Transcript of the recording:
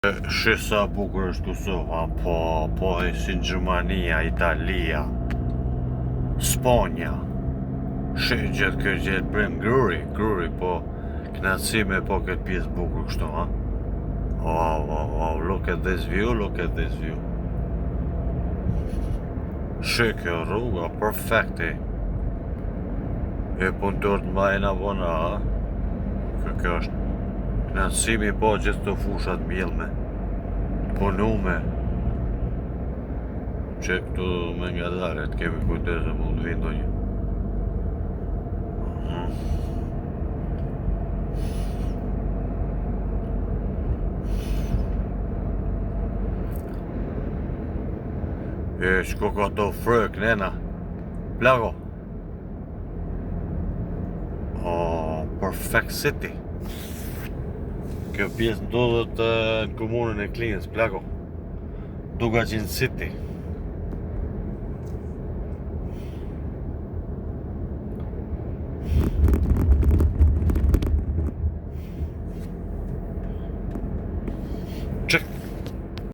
Shi sa bukur është Kosova, po, po e si Gjermania, Italia, Spanja. Shi gjithë kjo gjithë brim, gruri, gruri, po, knaqësi me po këtë pjesë bukur kështu, ha? Wow, wow, wow, look at this view, look at this view. Shi kjo rruga, perfekti. E punëtor të mbajna bona, ha? Kjo, kjo është knaqësi mi po gjithë të fushat mjellme, të punume. Që këtu me ngadalë, të kemi kujdes se mund të vinë ndonjë. Mhm. E, shko ka të frëk, nena. Plako. Oh, perfect city. Kjo pjesë ndodhet në komunën e Klinës, Plako. Dugagjin City.